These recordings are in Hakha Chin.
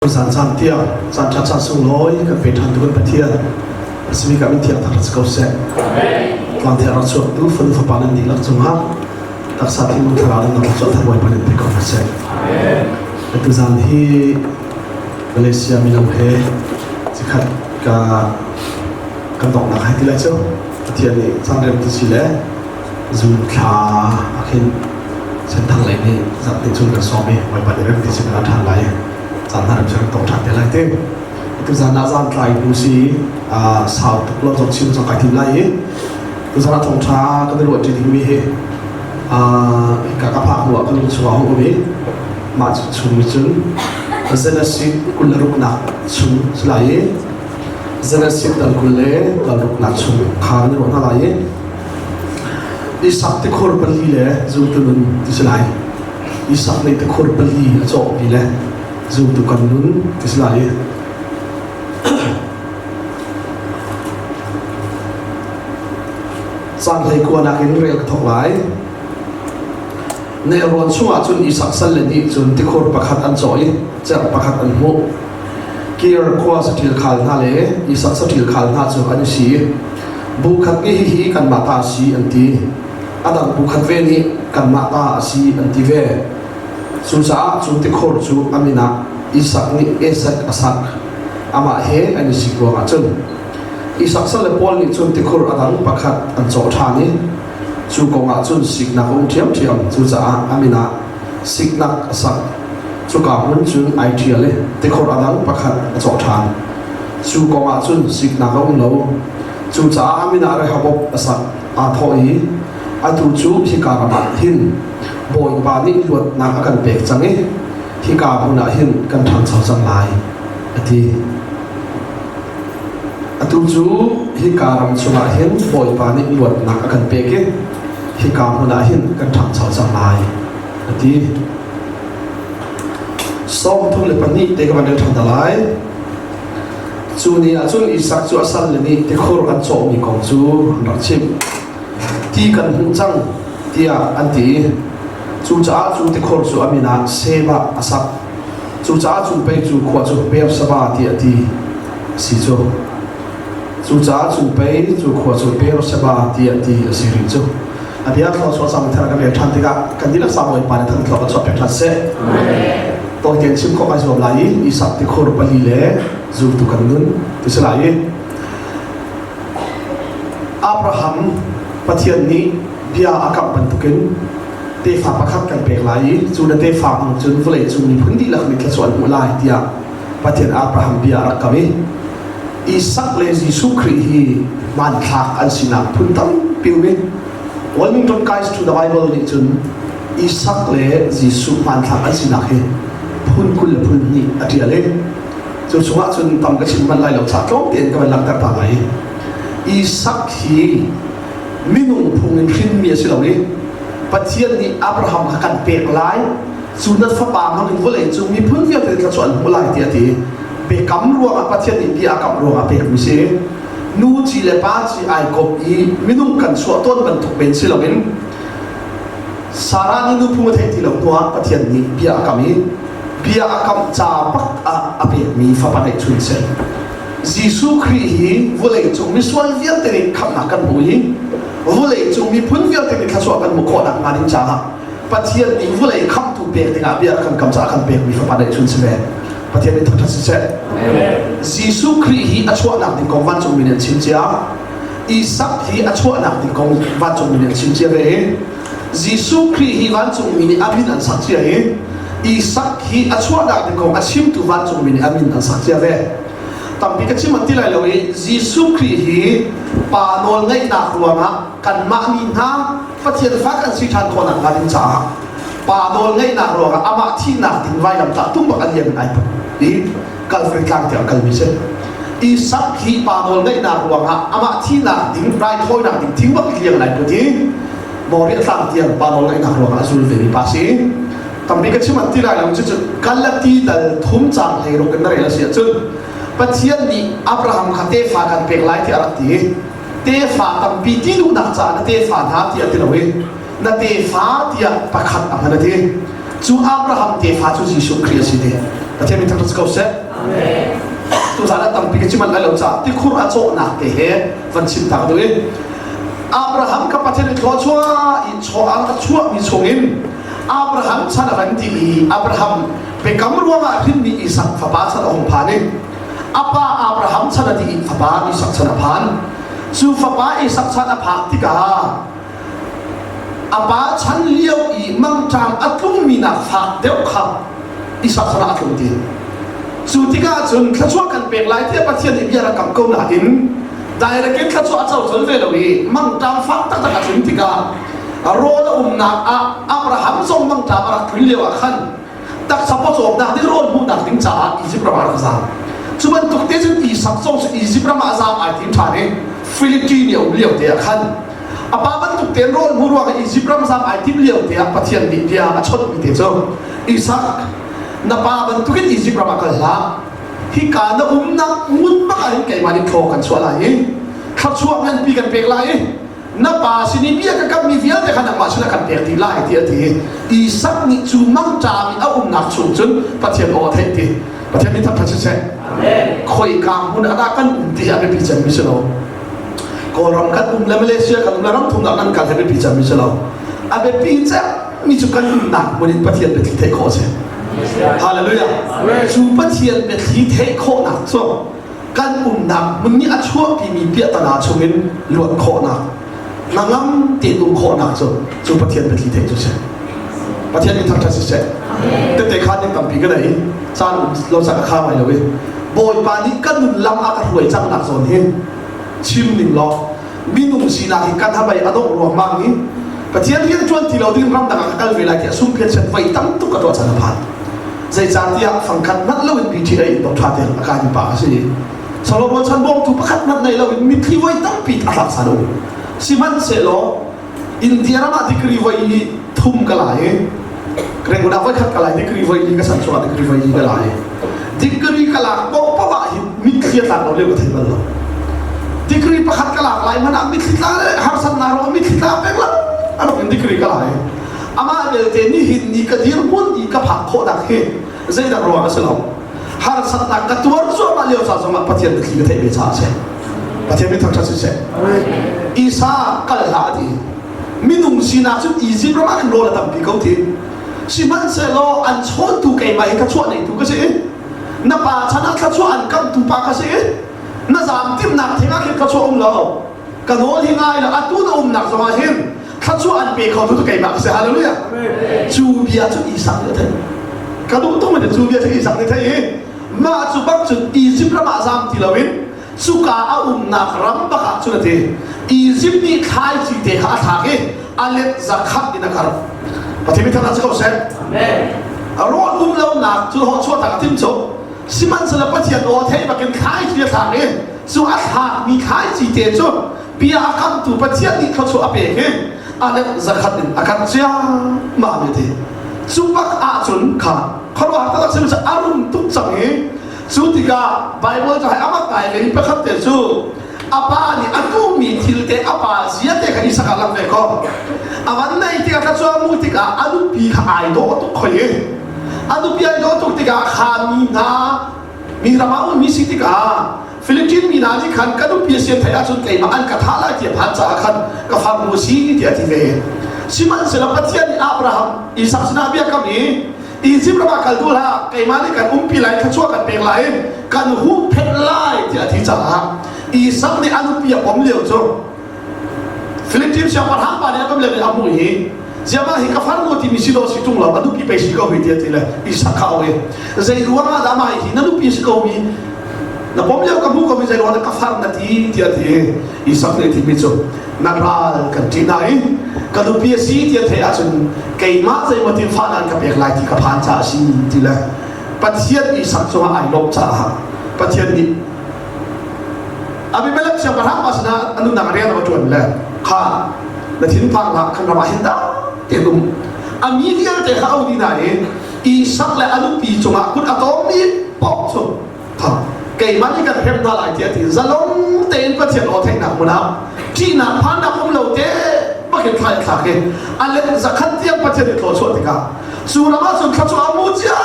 Zan caan tiang caan ṭha caan sunglawi kan pe ṭhan tu kan Pathian a simi ka min thiang thangṭhat si ko seh. Tlang thiang rak chuak tu fanu fapa nan dihlak cungah taksa thinlung thlarau nan rak chuah thar Bawipa nin pe ko hna seh. Atu zan hi Malaysia mino he cikhat ka kan donghnak hai ti lai cu Pathian nih caan rem ti si le Zun thla ah khin Senthang lei nih zarhte chung kan sawm i Bawipa nih rem ti si kan ra ṭhan lai caan hna rem si kan tong ṭhan te lai ti. Tuzan ah zan tlai hnu si sau tuk lo zong chim zong kai tim lai i tuzan ah thawngṭha kan i ruah ṭi dingmi hi hika ka phak hnu ah ka lung chungah hung um i mah chung mi cun Genesis 26nak chung si lai i Genesis dal 20 le dal ruknak chung kha kan i ruah hna lai i Isak tikhur pali le zultu nun ti si lai. Isak nih tikhur pali a cawhmi le zultu kan nun ti si lai. Caan hlei kuanak in rel ka thawk lai. Nelrawn chungah cun Isak sal le nih cun tikhur pakhat an cawh i cerh pakhat an hmuh. Kir khua saṭil khal hna le Isak saṭil khal hna cu an i si. Bu khat nih hihi kanmah ta a si an ti. A dang bu khat ve nih kanmah ta a si an ti ve. Cucaah cu tikhor cu a min ah Isak nih Esek a sak. Amah he an i sik ruangah cun Isak salle pawl nih cun tikhur a dang pakhat an cawh ṭhan i cu kong ah cun siknak a um ṭhiamṭhiam. Cucaah a min ah siknak a sak. Cuka hmun cun ai ṭhial i tikhor a dang pakhat a cawh ṭhan. Cu kong ah cun siknak a um lo. Cucaah a min ah Rehoboth a sak. Aa thawh i, Atu cu hika ram ah hin Bawipa nih luatnak a kan pek cang i hika hmun ah hin kan ṭhangcho cang lai, a ti. Atu cu hika ram chungah hin Bawipa nih luatnak a kan pek i hika hmun ah hin kan ṭhangcho cang lai, a ti. 32 te ka van rel ṭhan ta lai. Cu ni ah cun Isak cu a salle nih tikhur an cawhmi kong cu an rak chimh. Ti kan hmuh cang tiah an ti. Cucaah cu tikhor cu a min ah Sheba a sak. Cucaah cu pei cu khua cu Beersheba tiah ti a si cu. Cucaah cu pei cu khua cu Beersheba tiah ti a si rih cu. A bia thluachuah cang thar kan rel ṭhan tikah kan dihlak sa Bawipa nih thang thluak kan chuah pek ṭhan seh. Tawitein chim khawh kai zuam lai i Isak tikhur pali le zultu kan nun ti si lai i Abraham Pathian nih bia a kamh bantukin tefa pakhat kan pek lai i cu na tefa hmang cun vawlei cung miphun dihlak nih thluachuah an hmuh lai tiah Pathian Abraham bia a rak kam i Isak le Jesuh Khrih hi hmanthlak an sinak phun tampi um i Wilmington Guides to the Bible nih cun Isak le Jesuh hmanthlak an sinak hi phun 20 le phun hnih a ṭial i cu chungah cun tam ka chim manh lai lo caah tlawm tein ka van langhter ta lai. Isak hi minung phung in hrinmi a si lo i Pathian nih Abraham kha kan pek lai cu na fapa hmang in vawlei cung miphun vialte thluachuah an hmu lai tiah a ti. Biakam ruangah Pathian nih bia a kamh ruangah pekmi si. Nu ci le pa ci ai kawp i minung kan chuah tawn bantuk men si loin Sarah nih nuphung a theih ti lo hnuah Pathian nih bia a kam i bia a kamh ca bak ah a pekmi fapa ngeihchun si. Jesuh Khrih hi vawlei cung misual vialte nih khamhnak kan hmu i vawlei cung miphun vialte nih thluachuah kan hmuh khawh nakhnga ding caah Pathian nih vawlei khamhtu pek dingah bia a kan kam caah kan pekmi fapa ngeihchun si ve. Pathian nih thangṭhat siseh. Jesuh Khrih hi a chuahnak ding kong vancungmi nih an chim cia. Isak hi a chuahnak ding kong vancungmi nih an chim cia ve i Jesuh Khrih hi vancungmi nih a min an sak cia i Isak hi a chuahnak ding kong a chimtu vancungmi nih a min an sak cia ve. Tampi ka chim an ti lai lo i Jesuh Khrih hi Pa nawl ngeihnak ruangah kanmah mi hna Pathian fa kan si ṭhan khawh nakhnga ding caah Pa nawl ngeihnak ruangah amah thihnak ding vailamtah tung bak an liam in ai put i Calvary tlang tiang kalmi si. Isak hi pa nawl ngeihnak ruangah amah thihnak ding raithawinak ding thing bak liang in ai put i Moriah tlang tiang pa nawl ngeihnak ruangah a zul vemi pa si. Tampi ka chim an ti lai lo cucu Galati dal thum cang hlei ruk in na rel a si ahcun Pathian nih Abraham kha tefa kan pek lai tiah a rak ti. Tefa tampi ti duhnak caah na tefa hna tiah ti lo i na tefa tiah pakhat a hman a ti. Cu Abraham tefa cu Jesuh Khrih a si te. Pathian min thangṭhat si ko seh. Tuzaan ah tampi ka chim lai lo caah tikhur a cawhnak te he van chim ta ka duh i Abraham kha Pathian nih thluachuah i chaw a rak chuahmi chungin Abraham chan a van ti i Abraham biakam ruangah hrinmi Isak fapa chan a hung phan i a pa Abraham chan a ti i fapa Isak chan a phan. Cu fapa Isak chan a phak tikah a pa chan lio i mangṭam a tlungmi nak fak deuh kha Isak chan ah a tlung ti. Cu tikah cun thluachuah kan pek lai tiah Pathian nih bia rak kam ko nain direct in thluachuah a co colh ve lo i mangṭam fak taktak a tlun tikah rawl a umnak ah Abraham zong mangṭam a rak tlun lio ah khan taksa pawcawmnak ding rawl hmuhnak ding caah Izipt ram ah rak zaam. Cu bantuk te cun Isak zong cu Izipt ram ah zaam ai tim ṭhan i Philippine i a um lio te ah khan a pa bantuk tein rawl hmu ruang i Izipt ram zaam ai tim lio te ah Pathian nih bia a chawnhmi te cu Isak na pa bantukin Izipt ram ah kal hlah hika na umnak ngun bak ah hin keimah nih thaw kan chuah lai i thluachuah nganpi kan pek lai i na pa sin i bia ka kammi vialte kha nangmah sinah kan pek dih lai tiah a ti. Isak nih cu mangṭam i a umnak chung cun Pathian aw a theih ti. Pathian nih thangṭhat siseh. Khoika hmun ah dah kan um ti hi a biapi cemmi si lo. Kawlram kan um le Malaysia kan um le ram thumnak kan kal hi a biapi cemmi si lo. A biapi cemmi cu kan umnak hmun in Pathian biathli theih khawh a si. Hallelujah. Cu Pathian biathli theih khawhnak cu kan umnak hmun nih a chuahpimi piahtana chungin luat khawhnak hnangam tein um khawhnak cu cu Pathian biathli theih cu si. Pathian nih thangṭhat siseh. Tete kha ning tampi ka nei caan um lo cang a kha mai lo i Bawipa nih ka nun lam a ka hruai cangnak zawn hi chim ning law minung sinak hi kan habai a dongh ruangmang i Pathian rian ṭuan ti lo ding ramdang ah ka kal ve lai tiah sungphiat chiat voi tam tuk ka tuah caan a phan. Zeicahtiah fangkhat hmanh loin BTA in dok ṭha tein a kaimi pa ka si. Solo rualchan bawmtu pakhat hmanh nei loin mitthli voi tampi a tlak san um. Sihmanhsehlaw India ram ah degree voi i thum ka la i Rangoon ah voikhat ka lai degree voi li ka san chungah degree voi li ka la i degree ka lak paohpaoh ah hin mitthli a tlak lo lio ka thei bal lo. Degree pakhat ka lak lai hmanh ah mitthli tla le harsatnak ruangah mitthli tla peng lo a in degree ka la i amah belte nihin ni ka dirhmun i ka phak khawhnak hi zeidang ruang a si lo. Harsatnak ka tuar cuahmah lio ca zongah Pathian biathli ka theih ve caah a si. Pathian min thangṭhat siseh. Isa kal hlah a ti. Minung sinak cun Egypt ram ah khin rawl a tampi ko ti. Sihmanhsehlaw an chawntu keimah hi ka chuah neitu ka si i na pa chan ah thluachuah an kamhtu pa ka si i na zaam timhnak theng ah khin thluachuah um lo. Ka nawl hi ngai la atu na umnak zongah hin thluachuah an pe kho tu tu keimah ka si. Hallelujah. Cu bia cu Isak nih a theih. Ka duh tuk mi cu bia cu Isak nih theih i mah cu bak cun Egypt ram ah zaam ti loin cuka a umnak ram bak ah cun a ti. Egypt nih thlaici te kha a thlak i a let zakhat in a karh. Pathian mi thangṭhat si ko seh. Rawl um lonak cu hawhchuah tak a tim cu. Sihmanhsehlaw Pathian aw theih bakin thlaici a thlak i cu a thlakmi thlaici te cu bia a kamtu Pathian nih thluachuah a pek i a let zakhat in a karh ciammam i ti. Cu bak ahcun kha khuaruahhar taktak simi cu a rum tuk cang i cu tikah Baibal cu hai amak ngai ve pakhat te cu a pa nih a duhmi thil te a pa zia te kha Isak ah lang ve ko. A van nei tikah thluachuah a hmuh tikah a nupi kha ai dawh tuk khoi i a nupi ai dawh tuk tikah kha mi hna mi ram ah ummi si tikah Philippine mi hna nih khan ka nupi a si an theih ahcun keimah an ka thah lai ti a phan caah khan ka farnu a si tiah a ti ve. Sihmanhsehlaw Pathian nih Abraham Isak sinah bia kam i Egypt ram ah kal duh hlah keimah nih kan umpi lai thluachuah kan pek lai kan huhphenh lai tiah a ti caah Isak nih a nupi a pom lio cu Philippine siangpahrang pa nih a pom lio nih a hmuh i ziamah hi ka farnu timi si dawh si tung lo a nupi pei si ko hui tiah ti le Isak kha au i zei ruang ah dah mah hi na nupi si ko mi na pom lio ka hmu ko mi zei ruang dah ka far na ti tiah ti Isak nih timi cu na ral kan ṭih hna i ka nupi a si ti an theih ahcun keimah zeimaw ti fahnak an ka pek lai ti ka phan caah a si ti le Pathian Isak cungah ai lawmh caah Pathian nih Abimelech siangpahrang pa sinah a nunnak rian a va ṭuan le kha na thinphang hlah kan ram ah hin dah te um a mi vialte kha au dih hna i Isak le a nupi cungah kut a tawngmi paoh cu keimah nih kan hrem hna lai tiah ti zalong tein Pathian aw theihnak hmun ah ṭihnak phannak um lo te bakin thla in thlak i a let zakhat tiang Pathian nih thlaw chuah tikah cu ram ah cun thluachuah a mu cia.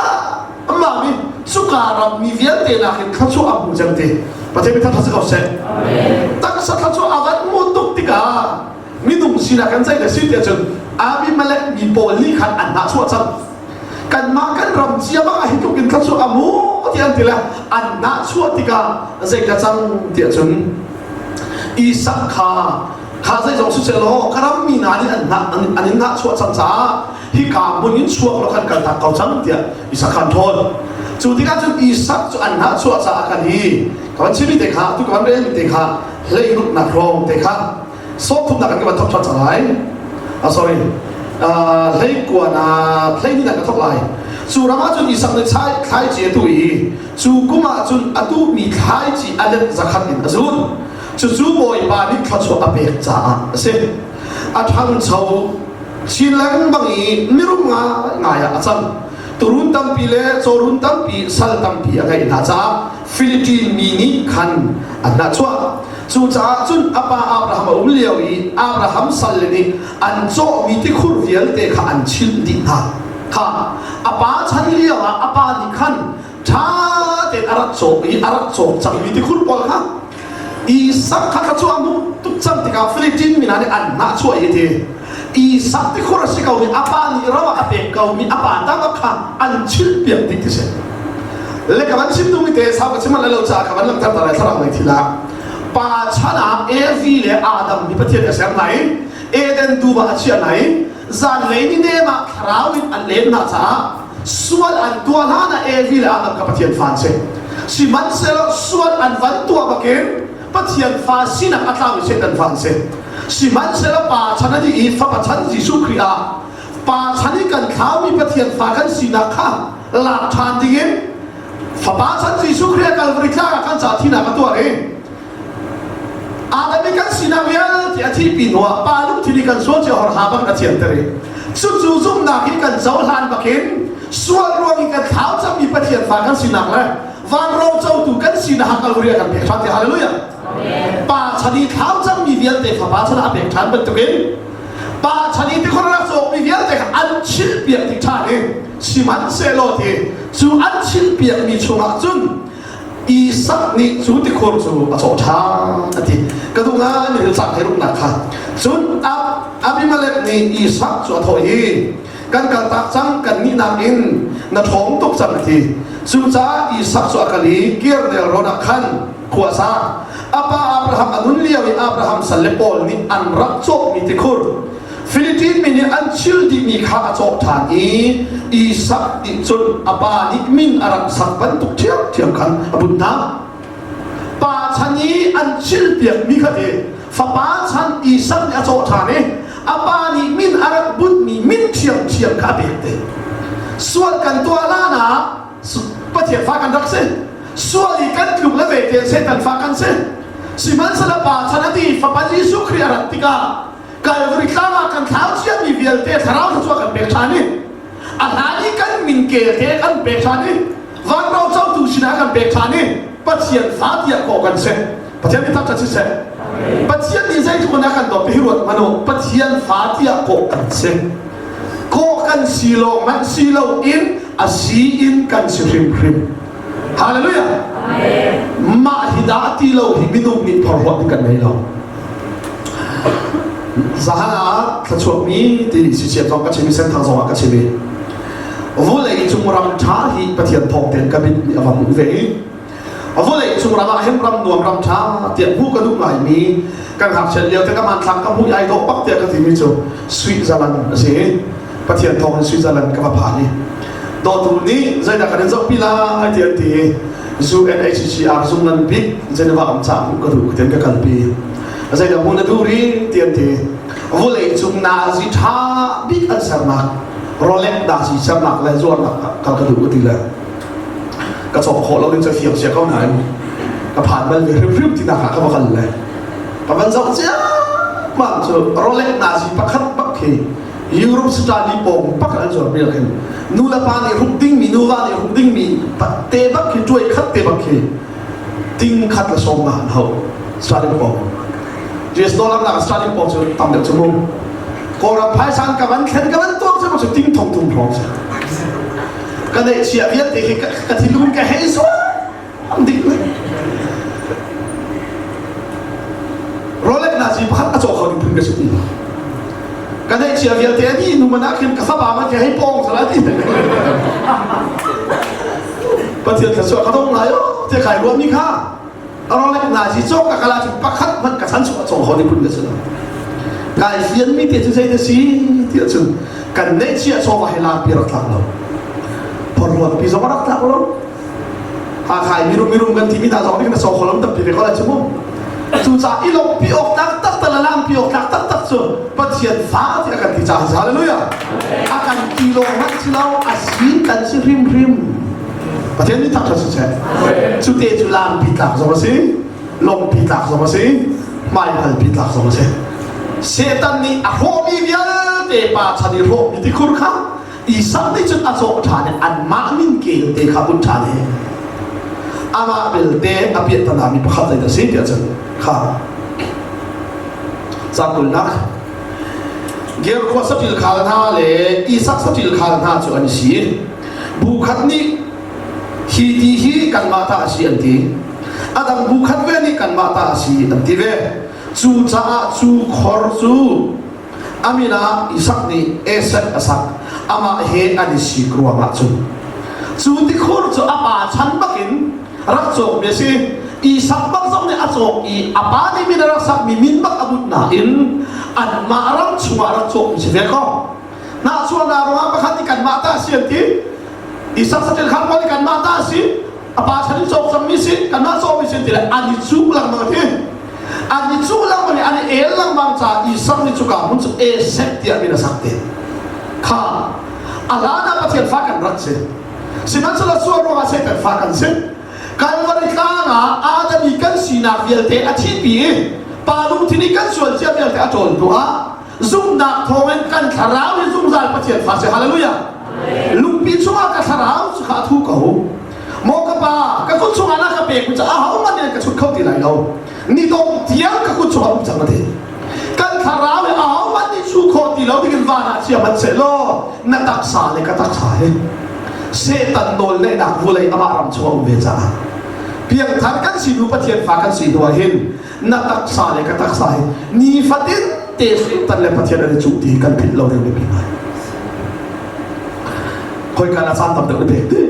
Amah nih cuka ram mi vialte nakin thluachuah a hmu cem ti. Pathian mi thangṭhat si ko seh. Taksa thluachuah a van hmuh tuk tikah minung sinak kan ceih le si tiah cun Abimelech mi pawl nih khan an hnahchuah cang. Kanmah kan ram cia bang ah hi tluk in thluachuah a mu ti an ti le an hnahchuah tikah zei ka cang tiah cun Isak kha kha zeizong siseh law ka ram mi hna nih an an in hnahchuah cang caah hika hmun in chuak law kan kaltak ko cang tiah Isak kha an ṭhawl. Cu tikah cun Isak cu an hnahchuah caah khan hi ka van chimmi te kha tu ka van relmi te kha hleiruknak hrawng te kha sawmthumnak kan van thok ṭhan cang lai. Ah sorry. Hleikuanak hleihnih ka thok lai. Cu ram ah cun Isak nih thlaici a tuh i cu kum ah cun a tuhmi thlaici a let zakhat in a zun. Cucu Bawipa nih thluachuah a pek caah a si. A ṭhangcho chin lengmang i mirum ngaingai ah a cang. Turun tampi le cawrun tampi sal tampi a ngeih hna caah Philippine mi nih khan an nahchuah. Cucaah cun a pa Abraham a um lio i Abraham salle nih an cawhmi tikhur vialte kha an chilh dih hna. Kha a pa chan lio ah a pa nih khan ṭha tein a rak cawk i a rak cawk cangmi tikhur pawl kha Isak kha thluachuah a hmuh tuk cang tikah Philippine mi hna nih an hnahchuah i ti Isak tikhur a si ko mi a pa nih ro ah a pek ko mi a pa dang kha an chilh piak dih ti si. Le ka van chim duhmi te sau ka chim lo caah ka van langhter ta lai thlarau nei thil ah pa chan ah Evi le Adam hi Pathian a ser hna i Eden dum ah a chiah hna i zanlei ni nem ah thlarau in an len hna caah sual an tuah hlan ah Evi le Adam kha Pathian fa an si. Sihmanhsehlaw sual an van tuah bakin Pathian fa sinak a tlau i Satan fa an si. Sihmanhsehlaw pa chan a dih i fapa chan Jesuh Khrih ah pa chan i kan thlaumi Pathian fa kan sinak kha lak ṭhan dingin fapa chan Jesuh Khrih a Calvary tlang ah kan ca thinak a tuar i Adam i kan sinak vialte a thihpi hnuah pa lungthin i kan sual cio horha bang a thianter i cucu zumhnak in kan cohlan bakin sual ruang i kan thlau cangmi Pathian fa kan sinak le van rocotu kan sinak ha Calvary a kan pek ṭhan ti hallelujah pa chan i thlau cangmi vialte fapa chan ah a pek ṭhan bantukin pa chan i tikhor rak cawkmi vialte kha an chilhpiak dih ṭhan i sihmanhsehlaw ti cu an chilhpiakmi chungah cun Isak nih cu tikhur cu a cawh ṭhan a ti. Ka duh ngai mi cang he ruknak kha. Cun Abimelech nih Isak cu a thawh i, kan kaltak cang kan nih nakin na ṭhawng tuk cang a ti. Cucaah Isak cu a kal i Kir nelrawn ah khan khua a sa. A pa Abraham a nun lio i Abraham salle pawl nih an rak cawhmi tikhur Philippine mi nih an chil dihmi kha a cawh ṭhan i Isak nih cun a pa nih min a rak sak bantuk ṭhiamṭhiam khan a bunh hna. Pa chan i an chilpiakmi kha ti fapa chan Isak nih a cawh ṭhan i a pa nih min a rak bunhmi min ṭhiamṭhiam kha a pek te. Sual kan tuah hlan ah Pathian fa kan rak si. Sual i kan tluk le ve te Satan fa kan si. Sihmanhsehlaw pa chan a ti fapa Jesuh Khrih a rat tikah Calvary tlang ah kan thlau ciami vialte thlarau thluachuah kan pek ṭhan i a hlan i kan min kel te kan pek ṭhan i vanro cotu sinah kan pek ṭhan i Pathian fa tiah kawh kan si. Pathian nih thangṭhat siseh. Pathian nih zeitluk in a kan dawt ti hi ruat hmanh u. Pathian fa tiah kawh kan si. Kawh kan si lawng hmanh si loin a si in kan si hrimhrim. Hallelujah. Mah hi dah ti lo hi minung nih phorhlawt kan nei lo. Zahan ah thluachuakmi ti si siam zong ka chim i senthang zong ah ka chim i vulei cung ram ṭha hi Pathian thawng tein ka mit nih a va hmuh ve i vulei cung ram ah hin ram nuam ram ṭha tiah hmuh ka duh ngaimi kan ngakchiat lio te ka hmanthlak ka hmuh i ai dawh bak tiah ka timi cu Switzerland a si Pathian thawng in Switzerland ka va phan i dawtu nih zeidah kan in zohpi lai ti an ti i UNHCR zung ngan bik Geneva um caah hmuh ka duh ka tin ka kalpi zeidah hmuh na duh ri ti an ti vulei cung nazi ṭha bik an sernak Rolex nazi sernak le zuarnak kal ka duh ka ti le ka cawk khawh lo ding cu fiang sia ko nain ka phan bal ve hrimhrim ti nak ah ka va kal le ka van zoh ciammam cu Rolex nazi pakhat bak khi Europe study pawng pak an zuar mi khin nu le pa nih hruk dingmi nuva nih hruk dingmi te bak khi tuai khat te bak khi ting khat le sawm nga an hau study pawng US dollar nak study pawng cu tam deuh cu mu Kawlram phaisan ka van thlen ka van tuak cu cu ting thong thum hrawng si. Ka neihchia vialte hi ka thinlung ka hei zuam dih le. Rolex nazi pakhat a caw kho ding phun ka si ti. Ka neihchia vialte a dih hnu man ah khin ka fapa man khi hei pawng sala ti. Pathian thluachuah ka dong lai o te kai ruahmi kha. Rolex nazi cawk ka kala cu pakhat hmanh ka chan chung a cawng kho ding phun ka si lo. Kai fian mi te cu zei te si ti ahcun kan neihchia chawva hi lapi rak tlak lo. Phorhlawt pi zong a rak tlak lo. Hakha i mirum mirum kan timi hna zong nih na sawkholom lam tampi ve ko lai cu mu. Cucaah i lawmhpi awk tlak taktak le lampi awk tlak taktak cu Pathian fa ti a kan ti caah si. Hallelujah. A kan ti lawng hmanh si lo, a si kan si hrimhrim. Pathian nih thangṭhat si seh. Cu te cu lampi tlak zong a si, lawmhpi tlak zong a si, hmaihalpi tlak zong a si. Satan nih a hrawhmi vialte pa chan i hrawhmi tikhur kha Isak nih cun a cawh ṭhan i anmah min kel te kha bunh ṭhan i amah belte a piahtana mi pakhat zei dah si tiah cun kha cakulnak Ger khua saṭil khal hna le Isak saṭil khal hna cu an si. Bu khat nih hi ti hi kanmah ta a si an ti. A dang bu khat ve nih kanmah ta a si an ti ve. Cucaah cu khor cu A min ah Isak nih Esek a sak. Amah he an i sik ruangah cun cu tikhur cu a pa chan bakin rak cawkmi a si. Isak bak zong nih a cawk i a pa nih min a rak sakmi min bak a but nain anmah ram chungah rak cawkmi si ve ko. Nahchuahnak ruangah pakhat nih kanmah ta a si an ti. Isak saṭil khan pawl nih kanmah ta a si. A pa chan in cawk cangmi si, kanmah cawkmi si ti le an i cuh lengmang a ti. An i cuh lengmang i an i el lengmang caah Isak nih cuka hmun cu Esek tiah min a sak te. Kha a hlan ah Pathian fa kan rak si. Sihmanhsehlaw sual ruangah Satan fa kan si. Kalvari tlang ah Adam i kan sinak vialte a thihpi i pa lungthin i kan sual cia vialte a ṭawl hnu ah zumhnak thawngin kan thlarau hi zungzal Pathian fa si. Hallelujah. Lungpi chungah ka thlarau cu kha a thu ko. Maw ka pa, ka kut chungah na ka pek cu ahohmanh nih an ka chut kho ti lai lo. Ni dongh tiang ka kut chungah um cang a ti. Kan thlarau hi ahohmanh nih chu khawh ti lo dingin van ah chia hmanh seh law na taksa le ka taksa hi Satan nawl neihnak vulei amah ram chungah um ve caah piangthar kan si hnu Pathian fa kan si hnu ah hin na taksa le ka taksa hi nifatin te Satan le Pathian an i cuh ti kan philh lo ding biapi ngai. Khoika na caan tam deuh na pek ti?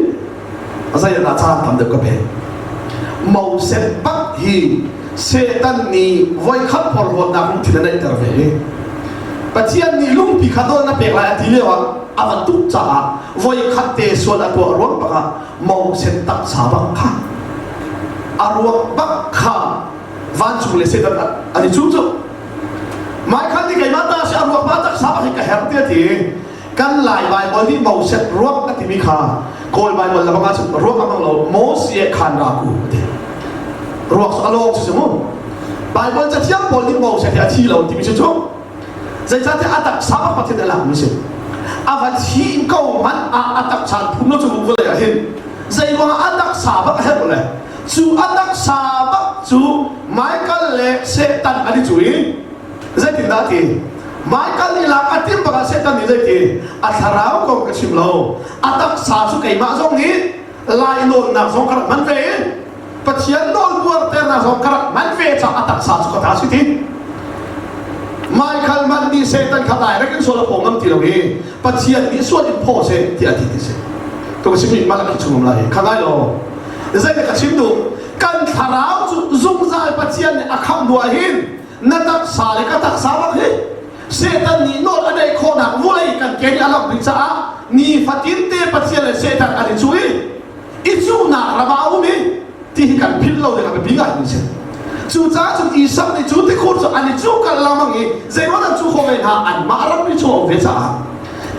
Zei ah caan tam deuh ka pek? Moses bak hi Satan nih voikhat porhlawtnak lungthin a neihter ve i Pathian nih lungpi kha nawl na pek lai a ti lio ah a va tuk caah voikhat te sual a tuah ruang bak ah Moses taksa bak kha a ruak bak kha vancung le Satan an i cu cu Michael nih keimah ta si a ruak ma taksa bak hi ka herh ti a ti kan Lai Baibal nih Moses ruak a timi kha Kawl Baibal le bang ahcun ruak a hmang lo Moses khan ra ku a ti ruak cu a lawng si mu Baibal cathiang pawl nih Moses hi a thi lo timi si cu zeicahtiah a taksa bak Pathian a lakmi si a va thi ko hmanh ah a taksa phum lo cu vawlei ah hin zeiruangah a taksa bak a herh le cu a taksa bak cu Michael le Satan an i cu i Zeitindah a ti? Hmaikal nih lak a timh bakah Satan nih zeiti? A thlarau kong ka chim lo. A taksa cu keimah zong nih lainawnnak zong ka rak hman ve i Pathian nawl buarternak zong ka rak hman ve caah a taksa cu ka ta si ti. Michael man nih Satan kha direct in sual a phaw ngam ti lo i Pathian nih sual in phaw seh tiah a ti ti si. Tu ka chimmi Malaki chung um lai kha ngai law. Zeidah ka chim duh? Kan thlarau cu zungzal Pathian nih a khamh hnu ah hin na taksa le ka taksa bak hi Satan nih nawl a neih khawhnak vulei kan ke nih a lamh rih caah nifatin te Pathian le Satan an i cuh i i cuhnak ram ah a um i ti hi kan philh lo ding a biapi ngai mi si. Cucaah cun Isak nih cu tikhur cu an i cuh kal lengmang i zeiruang an cuh khawh ve hna anmah ramri chung a um ve caah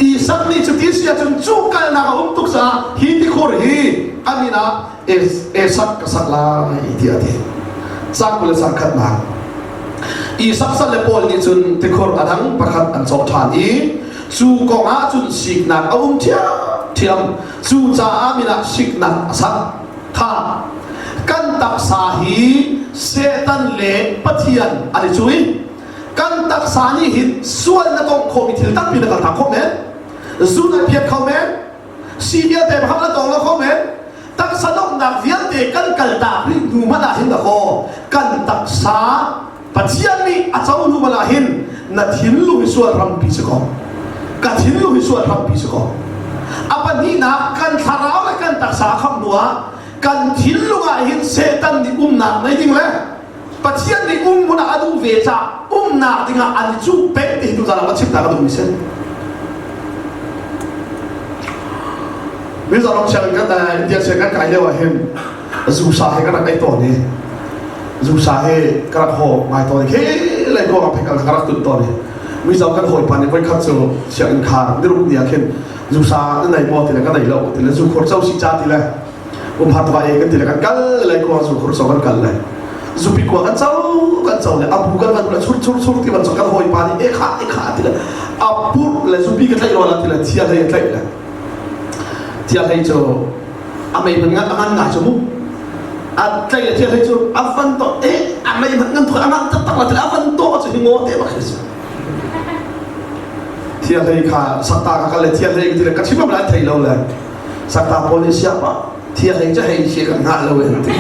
Isak nih cuti si ahcun cuh kalnak a um tuk caah hi tikhur hi a min ah Esak ka sak lai tiah a ti. Sang 20 le sang khatnak. Isak sal le Paul nih cun tikhur a dang pakhat an cawh ṭhan i cu kong ah cun siknak a um ṭhiamṭhiam. Cucaah min ah siknak a sak. Kha kan taksa hi Satan le Pathian an i cu i kan taksa nih hin sual na tongh khawhmi thil tampi na kaltak khawh men. Zun a phiat kho men. Si vialte pakhat na tawng lo kho men. Taksa donghnak vialte kan kaltak rih hnu hmanh ah hin dakaw kan taksa Pathian nih a co hnu hmanh ah hin na thinlung hi sual hrampi si ko. Ka thinlung hi sual hrampi si ko. A pahnihnak kan thlarau le kan taksa a khamh hnu ah kan thinlung ah hin Satan nih umnak nei ding le Pathian nih um hmun ah a duh ve caah umnak dingah an i cuh peng ti hi tuzaan ah va chim ta ka duhmi si. Mizoram sianginn kan India sianginn kan kai lio ah hin zusa he ka rak ei tawn i zusa he ka rak haw ngai tawn i khi lei ko rak ka rak tun tawn i Mizo kan hawipa nih voikhat cu sianginn khar niruk ni ah khin zusa na nei maw ti le ka nei lo ti le zukhur co si ca ti le umhar va e kan ti le kan kal lei ko zukhur co kan kal le zupi kua kan co kan co le abu kan van le chur chur chur ti van co kan hawipa nih e kha e kha ti le a pur le zupi ka tlaih lo la ti le thia hlei a tlaih le thia hlei cu a mei man ngan a ngan ngai cu mu a tlai le thia hlei cu a van to e a mei man ngan a ngan taktak la ti le a van to cu hi ngo te bak hi si thia hlei kha sakta ka kal le thia hlei ti le ka chim lai thei lo le sakta pawl nih siapa thia hlei cu hei si kan ngah lo en ti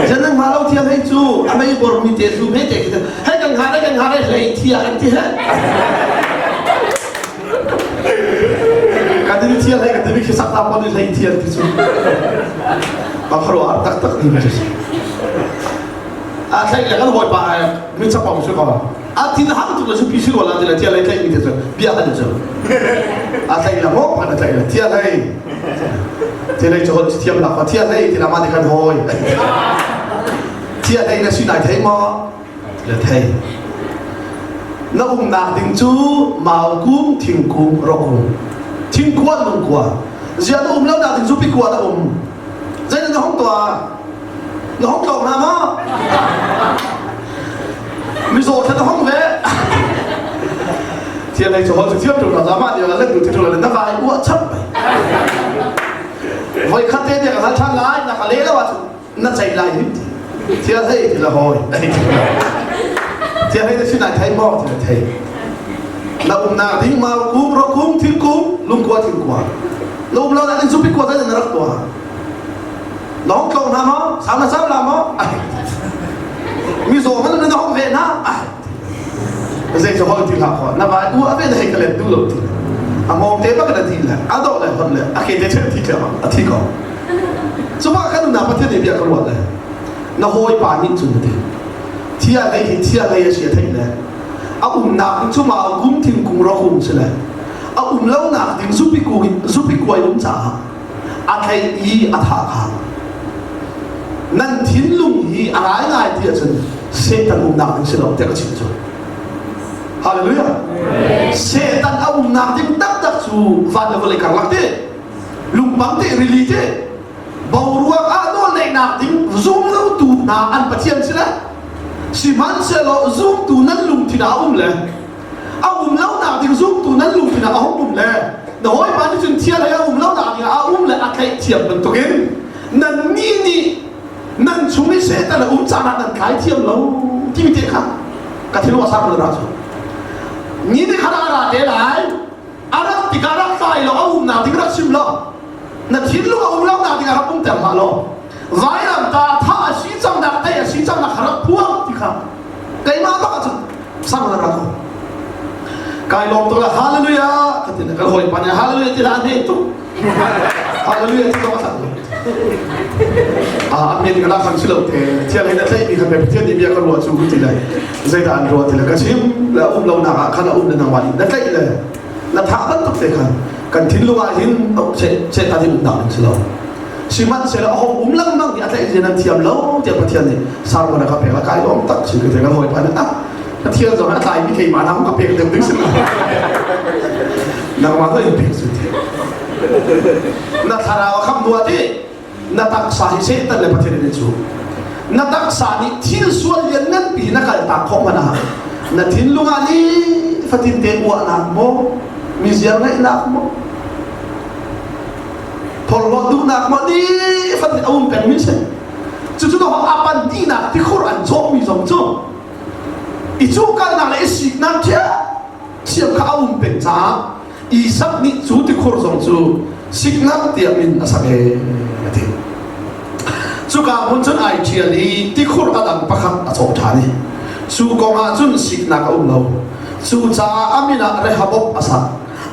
jan nan ngah lo thia hlei cu a mei bor mi te zu me te khi hei kan ngah kan ngah hlei thia kan ti he kan ti thia hlei kan ti khi sakta pawl nih hlei thia ti cu ka khuaruah taktak ni cu a thlei le kan hawipa mi chapong su ko a thin hang tuk le su pi si wala ti le thia lei thlei mi te cu bia han cu a thlei la mo kan thlei le thia lei thia lei cu hol thiam la ko thia lei ti la ma ti kan hoi thia lei na si nai thei mo le thei na umnak ding cu mau kung thingkung rokung thingkua lungkua zia na um lo nak ding cu pikua na um zei na hong tua Na hong tlawng hna maw? Mizaw kha na hong ve. Thian lei cu hol cu thiam tuk la mah nih let tu thi le na vai uah chap bai. Voi khat te te ka hal than lai na ka le lo ahcun na cei lai him ti. Thian hei ti la hoi. Thian hei na sin ai thei maw ti la thei. Na umnak ding mau kum ro kum thingkung lungkua thingkua. Na um lo na in zupi kua na rak tuah. Lawng tlawng hna maw? Sau na sau la maw? Mizaw man na hong ve na? Zei cu hol ti hlah kho. Na vai u a ve na hei ka let du lo ti. A ngong te bak na ti le a dawh le hon le a ke te chen thi tle a thi ko. Cuba kan na Pathian nih bia ka ruat le na hawi pa nih cun ti. Thia lei hi thia lei a si a theih le a umnak ding cu ma kum thingkung ro kum si le a um lo nak ding zupi ku zupi kuai um caah a theih i a thah kha nan thinlung hi a ngaingai ti ahcun Satan umnak ding si lo tiah ka chim cu Hallelujah Satan a umnak ding taktak cu van le vawlei karlak te lungpang te rili te boruak ah nawlneihnak ding zumlotu hna an pathian si le sihmanhsehlaw zumtu nan lungthin ah a um le a um lonak ding zumtu nan lungthin ah a hung um le na hawipa nih cun thial he a um lonak ding ah a um le a tlaih thiam bantukin nannih nih nan chung i Satan a um caan ah nan tlai thiam lo timi te kha ka thinlung a sang ra cu ni ni kha a ra te lai a rak tikah rak tlai lo a umnak ding rak chim lo na thinlung a um lonak ding ah rak umter hlah law vailam ta tha a si cang nak tei a si cang nak kha rak phuang ti kha keimah bak ahcun sang na rak kai lawm tuk la hallelujah ka ti kan hawi pa nih hallelujah ti la ne tuk hallelujah ti zong a thak ah amen ka la khang si lo te thial hin a tlaih mi khan Pathian nih bia ka ruah cu ti le zeidah an ruah ti le ka chim le um lo nak ah khan a um le nangmah nih na tlaih le na thah bantuk te khan kan thinlung ah hin Satan hi umnak ding si lo sihmanhsehlaw a hong um lengmang i a tlaih zia nan thiam lo tiah Pathian nih sermon a ka pek la kai lawm tak si ka te kan hawipa nih ah Pathian zong a tlaimi keimah na hong ka pek deuh ding si nangmah lo in pek su ti na thlarau a khamh hnu ah ti na taksa hi Satan le Pathian in cu na taksa nih thil sual lian nganpi na kal tak khawh hmanh ah na thinlung ah ni fatin te uahnak maw mi ziar ngeihnak maw phorhlawt duhnak maw ni fatin a um pengmi si cucu to a pan tinak tikhur an cawhmi zong cu i cu kalnak le i siknak thiam thiam kha a um peng caah Isak nih cu tikhur zong cu. Siknak tiah min a sak e a ti. Cuka hmun cun ai ṭhial i tikhur a dang pakhat a cawh ṭhan i cu kong ah cun siknak a um lo. Cucaah a min ah Rehoboth a sak.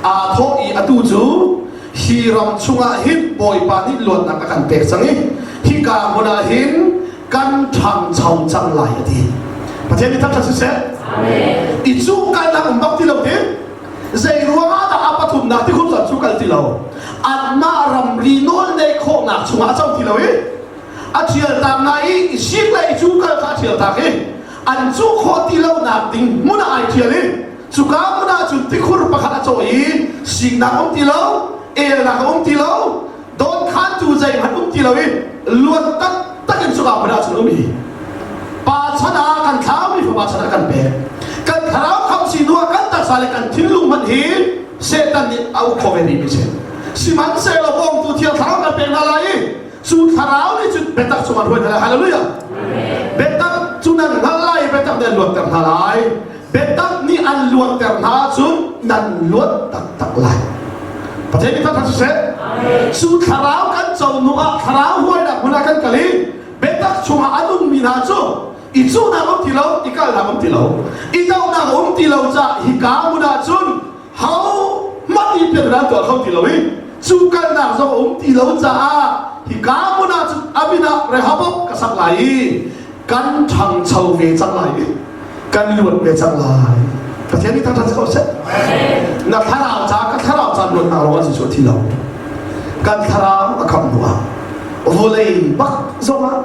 Aa thawh i atu cu hi ram chungah hin Bawipa nih luatnak a kan pek cang i hika hmun ah hin kan ṭhangcho cang lai a ti. Pathian nih thangṭhat siseh. I cu kalnak um bak ti lo ti. Zei ruangah dah a pathumnak tikhur caan cu kal ti lo. Anmah ramri nawl neih khawhnak chungah a co ti lo i a ṭhial tak na i sik le i cu kal kha a ṭhial tak i an cuh khawh ti lonak ding hmun ah ai ṭhial i cuka hmun ah cun tikhur pakhat a cawh i siknak um ti lo elnak a um ti lo dawnkhantu zeihmanh um ti lo i luat taktak in cuka hmun ah cun um i pa chan ah kan thlaumi fapa chan ah kan pek kan thlarau khamsi hnu ah kan taksa le kan thinlung hmanh hi Satan nih a uk kho ve rih mi si sihmanhsehlaw bawmtu thiang thlarau kan pek hna lai i cu thlarau nih cun biatak chungah hruai hna lai hallelujah biatak cu nan hngalh lai biatak nih an luatter hna lai biatak nih an luatter hna cun nan luat taktak lai Pathian nih thangṭhat siseh cu thlarau kan co hnu ah thlarau huainak hmun ah kan kal i biatak chungah a nungmi hna cu i cuhnak um ti lo i kalnak um ti lo i dohnak um ti lo caah hika hmun ah cun ho hmanh nih pian an tuah kho ti lo i cu kalnak zong a um ti lo caah hika hmun ah cun a min ah Rehoboth ka sak lai i kan ṭhangcho ve cang lai i kan luat ve cang lai Pathian nih thangṭhat si ko seh na thlarau ca ka thlarau ca luatnak lawng ah Jesuh a thi lo kan thlarau a khamh hnu ah vawlei bak zongah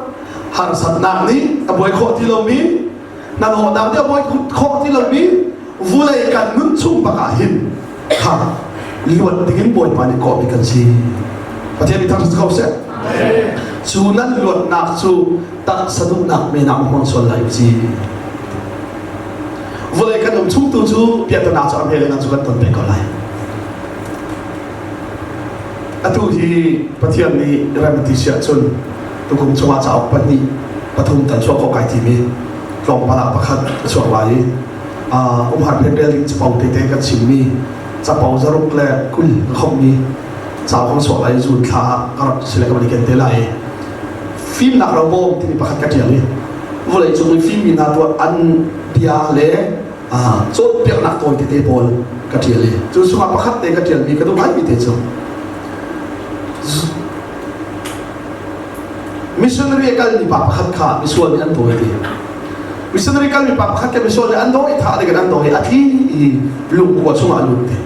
harsatnak nih a buai khawh ti lomi hnahnawhnak nih a buai khawh ti lomi vulei kan nun chung bak ah hin kha luat dingin Bawipa nih kawhmi kan si. Pathian nih thangṭhat ko seh. Cu nan luatnak cu taksa duhnak men ah hmang sual lai u Vulei kan um chung tu cu piahtana cu a hme le cu kan ton peng ko lai. Atu hi Pathian nih rem ti si ahcun tukum chungah cauk pahnih pathum tal chuah khawh kai tim i tlawmpal ah pakhat a chuak lai i umhar phen rel ding capo tete kan chimmi capo zaruk le 20 ka khomhmi cauk kan chuak lai i June thla ah ka rak sile ka van i ken te lai i fimnak robawm timi pakhat ka ṭial i vawlei cung i fimmi hna tuah an bia le cawnpiaknak tawi tete pawl ka ṭial i cu chungah pakhat te ka ṭialmi ka duh ngaimi te cu missionary a kalmi pa pakhat kha misual nih an dawi ti missionary kalmi pa pakhat kha misual nih an dawi thah ding in an dawi a tli i lungkua chungah a lut ti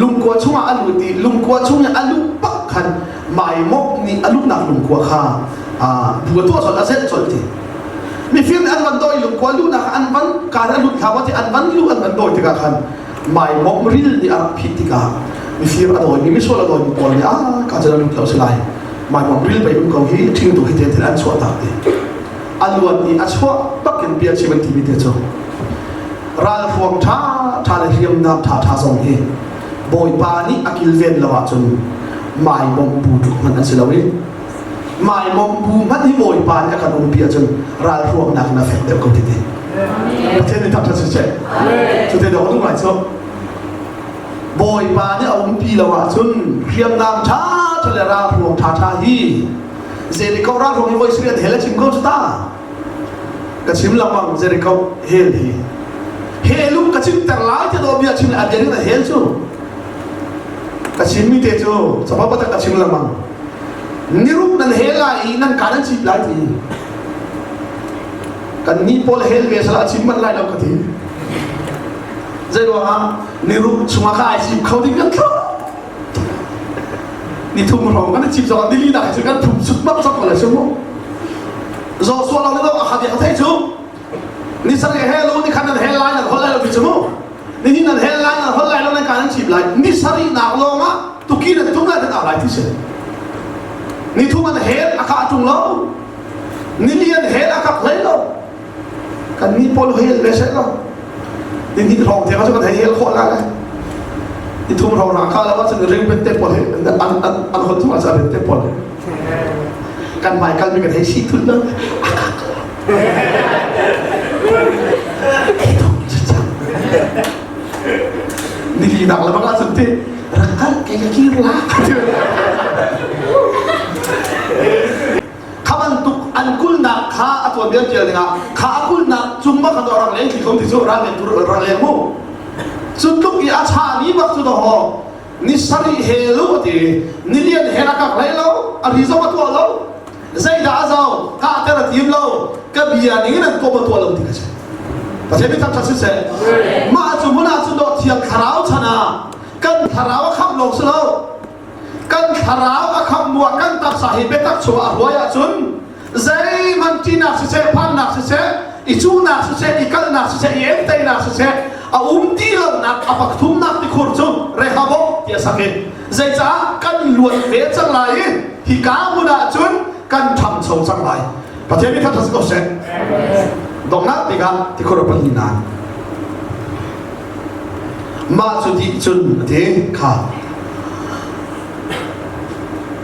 lungkua chungah a lut i lungkua chung i a luh bak khan maimawk nih a luhnak lungkua kha bu a tuah colh a zelh colh ti mifim nih an van dawi lungkua luhnak an van kar a lut hlah ti an van luh an van dawi tikah khan maimawm ril nih a rak phit tikah mifir a dawimi misual a dawimi pawl nih ah ka cun a lut lo si lai maimawm ril pei um ko hi ṭhingtu hi te an chuah tak ti a luat i a chuah bakin bia chim an timi te cu ralhruang ṭha ṭha le hriamnam ṭha ṭha zong hi bawipa nih a kilven lo ahcun maimawm bu tluk hmanh an si lo i maimawm bu hmanh hi bawipa nih a kan umpi ahcun ralhruangnak in a fek deuh ko ti ti Pathian nih thangṭhat siseh cu te dawh duh ngai cu bawipa nih a umpi lo ahcun hriamnam ṭha ṭha le ralhruang ṭha ṭha hi Jericho ralhruang hi voi sarih an hel a chim ko cu ta ka chim lengmang Jericho hel hi helum ka chimter lai ti dawh bia chim le a bia a hel cu ka chimmi te cu capapatak ka chim lengmang niruk nan hel lai i nan ka nan chip lai ti kan ni pawl hel ve sala a chim manh lai lo ka ti zei ruangah niruk chungah kha ai chip kho ding kan thlo ni thum hrawng kan chip zong nili nak cu kan thum sut bak chok ko lai sumu zo sual lo le a kha ka thei cu ni sarih he lo ni khan nan hel lai nan hol lai lo ti cu mu nihin nan hel lai nan hol lai lo nan ka nan chim lai ni sarih nak lawng ah tuki nan tum lai nan au lai ti si ni thum an hel a kha tung lo ni li an hel a kak hlei lo kan ni pawl hel ve seh lo ni hnih hrawng te cu kan hei hel khawh la ni thum hrawng ra ka lo cun ring ben te pawl he an an an hon thum ah ben te pawl kan mai kal mi kan hei si thun lo a kak Nili nak le bang ahcun ti Rak kal kei ka kir la. Kha bantuk an kulnak kha a tuanbia tial dingah kha a kulnak cung bak khan rak leng thli ko ti cu ral leng tur rak leng mu. Cu tluk i a chahmi bak cu dawh ni sarih he lu a ti nilian he a kak hlei lo a ri zong a tuah lo zeidah a zau kahter a tim lo ka bia ning in an tuah tuah lo ti ka si Pathian mi thangṭhat siseh mah cu hmun ah cun dawh thiang thlarau chan ah kan thlarau a khamh lawng si lo kan thlarau a khamh hnu ah kan taksa hi biatak chungah a hruai ahcun zeihmanh ṭihnak siseh phannak siseh i cuhnak siseh i kalhnak siseh i entainak siseh a um ti lonak a pakthumnak tikhur cu Rehoboth ti a sak i zeicah kan luat ve cang lai i hika hmun ah cun kan ṭhangcho cang lai Pathian mi thangṭhat si ko seh donghnak tikah tikhur a pahnihnak mah cu ti cun a ti kha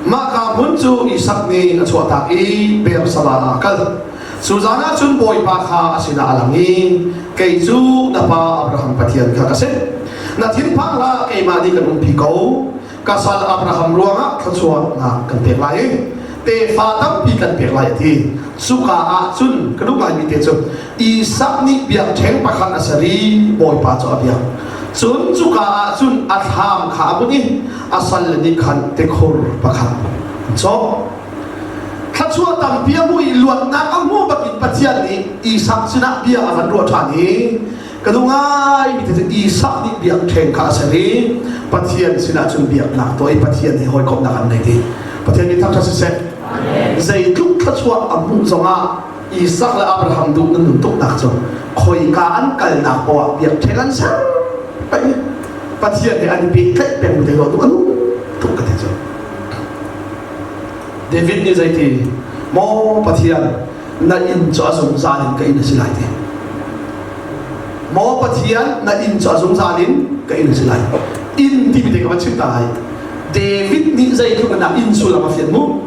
Mahka hmun cu Isak nih a chuahtak i Beersheba ah a kal. Cu zan ah cun Bawipa kha a sinah a lang i, Kei cu na pa Abraham Pathian kha ka si. Na thinphang hlah, keimah nih kan umpi ko. Ka sal Abraham ruangah thluachuahnak kan pek lai i tefa tampi kan pek lai a ti. Cuka ah cun ka duh ngaimi te cu Isak nih biakṭheng pakhat a ser i Bawipa cu a biak. Cun cuka ah cun a thlam kha a bunh i a salle nih khan tikhur pakhat an cawk. Thluachuah tampi a hmuh i luatnak a hmuh bakin Pathian nih Isak sinah bia a van ruah ṭhan i ka duh ngaimi te cu Isak nih biakṭheng kha a ser i Pathian sinah cun biaknak tuah i Pathian he hawikomhnak an nei ti. Pathian nih thangṭhat siseh. Zeitluk thluachuah a hmuh zongah Isak le Abraham duh nan nun tuknak cu khoika an kalnak poah biakṭheng an ser peng Pathian he an i pehtlaih peng te lo tu anu tuk ka ti cu David nih zeiti maw Pathian na inn cu a zungzal in ka inn a si lai ti maw Pathian na inn cu a zungzal in ka inn a si lai inn timi te ka van chim ta lai David nih zeitluk in dah inn sullam a fian mu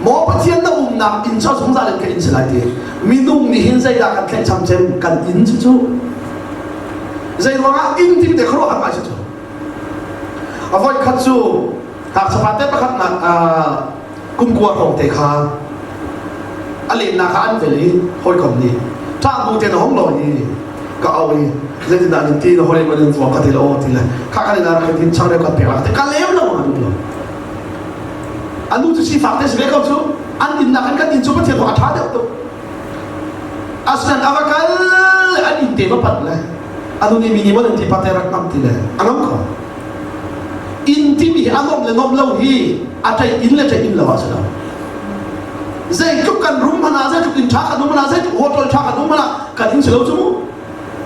Maw Pathian na umnak inn cu zungzal in ka inn si lai ti. Minung nih hin zeidah kan tlaihcham cem kan inn cu cu. Zei ruangah inn timi te khuaruahhar ngai si cu. A voi khat cu ngakchia te pakhat nak kumkua hrawng te kha a lennak kha an vel i hawikom nih ṭah bu te na hong lawi i ka au i zeitindah nin ti na hawi man in vuak ka ti le aw ti le kha kan in rak tin changreu kan pek la ka lem lo ma duh lo A nu cu sifak te si ve ko cu. An inn nakin kan inn cu Pathian a ṭha deuh tuk. Asinain a va kal an inn te va panh le a nu nih mi nih maw nan ti pate rak ngam ti le a ngam ko. Inn timi hi a nuamh le nuamh lo hi a ṭeih inn le ṭeih inn lo ah si lo. Zeitluk kan rum hmanh ah, zeitluk inn ṭha kan um hmanh ah, zeitluk hotel ṭha kan um hmanh ah kan inn si lo cu mu.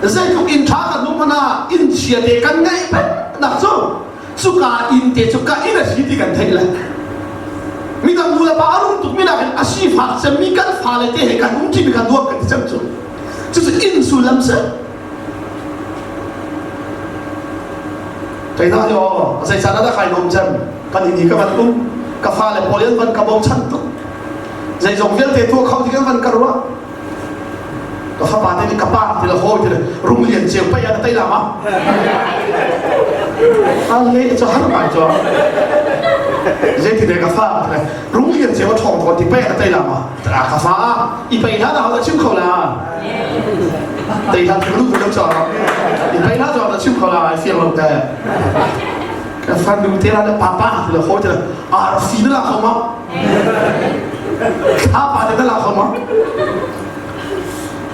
Zeitluk inn ṭha kan um hmanh ah inn chia te kan ngeih peng nak cu cuka inn te cu ka inn a si ti kan theih le midang nu le pa a rum tukmi nakin a sifak cemmi kan fale te he kan um ṭimi kan nuam kan ti cem cu cucu inn sullam si Keina yo zeicahdah dah kai nuam cem kan inn hi ka van um ka fale pawl an van ka bochan tuk zeizong vialte tuah kho ti kan van ka ruah Ka fapa te nih ka pa ti le hawi ti le rung lian ceu pei ah na tei la ma? A le cu har ngai cu. Zeiti de ka fa ti le rung lian ceu a ṭhawng tawn ti pei ah na tei la ma? A ka fa i pei hlah na hau chim kho la. Tei hlah tu lu tu cho. I pei hlah cho na chim kho la ai fiang lo te. Ka fa nu te la le papa ti le hawi ti le arfi na la kho ma? Thla te na la kho ma?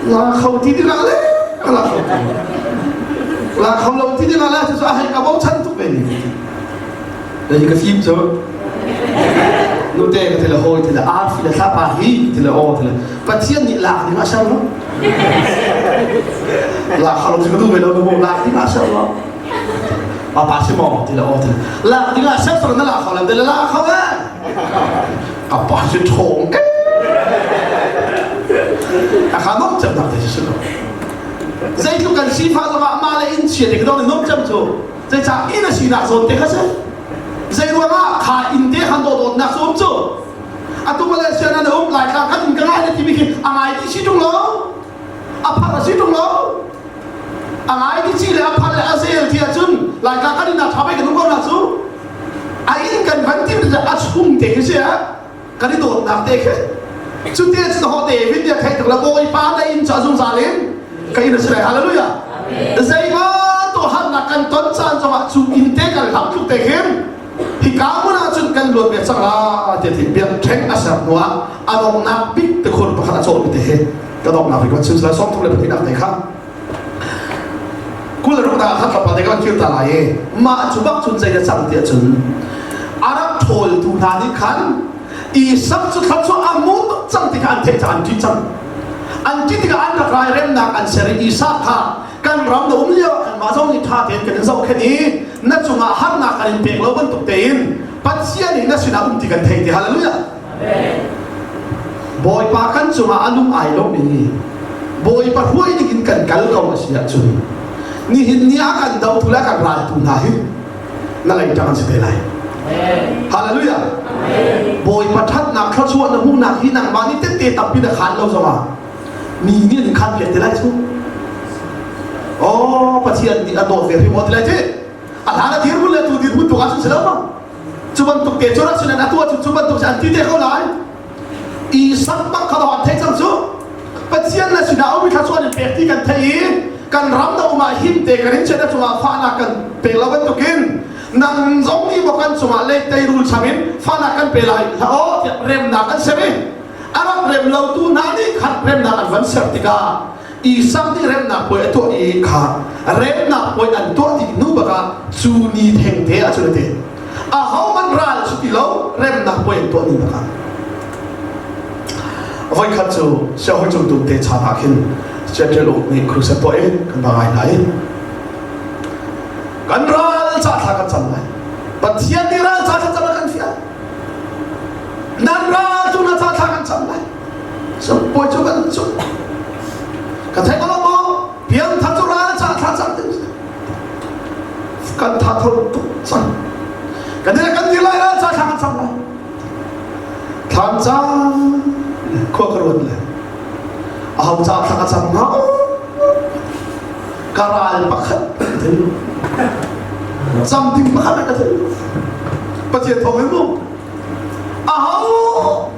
La kho ti dingah le ka la kho ti. La kho lo ti dingah le cu a hei ka bochan tuk ve ni. Dei ka fim cu. Nute ka ti le hawi ti le arfi le thlapa hi ti le aw ti le Pathian nih lak ding a ser lo. La kho lo ti ka duh ve lo nu lak ding a ser lo. Papa si maw ti le aw ti le lak ding ah ser na la kho lo ti le la kho eh. Ka pa si ṭhawng eh. A kha nom cem nak te si lo. Zeitluk kan sifah zongah mah le inn chia te ka dong nom cem cu. Zeicah inn a sinak zawn te kha si. Zei ruangah kha inn te khan dawt nak cu um cu. Atu Malaysia na um Laitlang khan inn ka ngai na timi khi a ngai ti si ṭung lo. A phar a si ṭung lo. A ngai ti ci le a phar le a zel ti ahcun. Laika kan inn ah ṭha pei kan um ko na cu. A inn kan van tim a chung te khi si kan i dawtnak te khi. Cu te cu ho David nih a theih tuk la Bawipa na inn cu a zungzal in ka inn a si lai. Hallelujah. Zeibantuk harnak kan ton caan zongah cu inn te kan hlam tluk te khin hika hmun ah cun kan luat ve cang la tiah ti biakṭheng a ser hnuah a donghnak bik tikhur pakhat a cawhmi te hi ka donghnak bik chim sila 32 te kha 26 dah kha tlawmpal te kan kir ta lai i mah cu bak cun zei a cang tiah cun a rak ṭhawltu hna nih khan Isak cu thluachuah a mu tuk cang ti kha an theih caah an ṭih cang. An ṭih tikah an rak rai remnak an ser i Isak kha kan ram na um lio ah kanmah zong nih ṭha tein kan in zohkhenh i na cungah harnak kan in pek lo bantuk tein Pathian nih na sinah um ti kan thei ti hallelujah. Bawipa kan cungah a lung ai lawm i Bawipa hruai ding in kan kal ko a si ahcun nihin ni ah kan dotu le kan raltu hna hi na lei ṭang an si te lai. Hallelujah. Bawipa ṭhatnak thluachuah na hmuhnak hi nangmah nih tette tampi na khaan lo zongah mi nih an khaan piak te lai cu. Oh, Pathian nih a dawt ve hrim ti lai ci. A hlan a dirhmun le tu dirhmun tu ah cun si lo ma. Cu bantuk te cu rak sin an atu ahcun cu bantuk si an ti te ko lai. Isak bak kha an theih cang cu. Pathian na sinah um thluachuah in pek ti kan theih i kan ram na um ah him te kan in chiat a cungah fahnak kan pek lo bantukin nang zong nih maw kan cungah leitei rul cham in fahnak kan pe lai hlah aw tiah remnak an ser i a rak rem lo tu hna nih khan remnak an van ser tikah Isak nih remnak puai a tuah i kha remnak puai an tuah dih hnu bakah cu ni thengte ah cun a ti ahohmanh ral cu ti lo remnak puai an tuah ni bakah voikhat cu sianghawi cung tum te chan ah khin Central Uk nih crusade tuah i kan va ngai hna i kan ral ca thla kan cam lai Pathian nih ral ca thla cam a kan fial nan ral tu na ca thla kan cam lai Puai cu kan cu ka theih ko maw piangthar cu ral ca thla cang ding kan tha tho tuk cang kan dir kan dir lai ral ca thla kan cam lai thlan ca khua ka ruat le aho ca thla ka cam hnga ka ral pakhat ka thei cam ding pakhat ka thei Pathian thawng in mu aho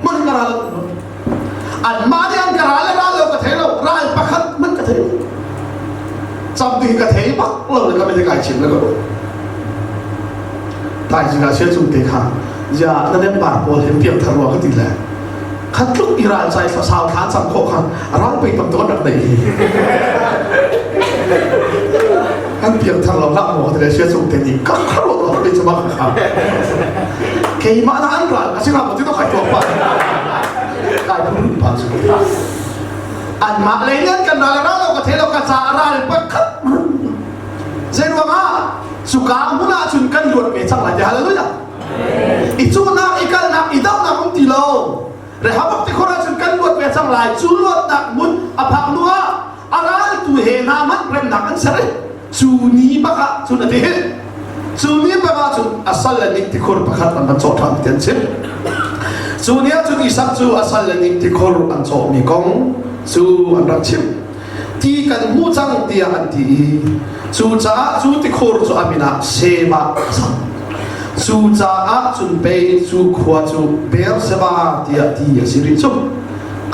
man ka ral anmah nih an ka ral le ral lo ka thei lo ral pakhat man ka thei lo cam ding ka thei bak lo le ka me kai chim le ka lo tai jing ah sia chung te kha ya na nem par pawl hem piang thar rua ka ti le khat tluk i ral chai sau thla cam kho kha ral pei tam to rak nei hi kan piang thar lo hlah maw ti le sia cung te nih ka kharuat lo ti chama kha keimah na an ral a si nga ti to kai tuak pa kai phun pa chu an mah lei nan kan ral ral lo ka the lo ka ca ral pakhat zei ruangah cuka hmun ah cun kan luat ve cang lai ti hallelujah i cunak i kalnak i dohnak um ti lo Rehoboth ti khor ah cun kan luat ve cang lai cu luatnak hmun a phak hnu ah a raltu he hna hmanh remnak an ser i cu ni bak ah cun a ti cu ni bak ah cun a sal le nih tikhur pakhat an van cawh ṭhan ti an chim cu ni ah cun Isak cu a sal le nih tikhur an cawhmi kong cu an rak chim ti kan hmu cang tiah an ti i cucaah cu tikhur cu a min ah Sheba a sak cucaah cun pei cu khua cu Beersheba tiah ti a si rih cu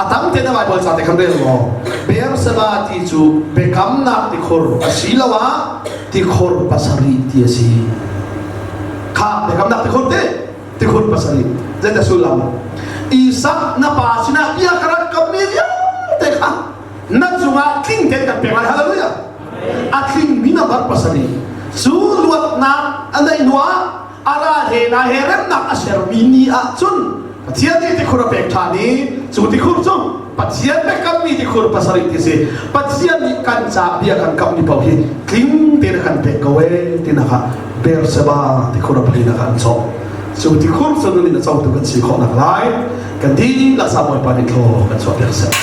a tam te na Bible ca te khan rel maw Beersheba ti cu biakamnak tikhur asiloah tikhur pasarih ti a si kha biakamnak tikhur te tikhur pasarih zei sullam Isak na pa sinah bia ka rak kammi vialte kha na cungah tling tein kan pek lai hallelujah a tlingmi na bar pasarih cu luatnak a neih hnuah a ral he na he remnak a sermi ni ah cun Pathian nih tikhur a pek ṭhan i cu tikhur cu Pathian biakammi tikhur pasarih ti si Pathian nih kan ca bia kan kammi paoh hi tling tein a kan pek ko ee tinak ah Beersheba tikhur a palinak ah an cawh cu tikhur cu nun in a cotu kan si khawh nak lai kan dihlak sa Bawipa nih thlaw kan chuah piak seh.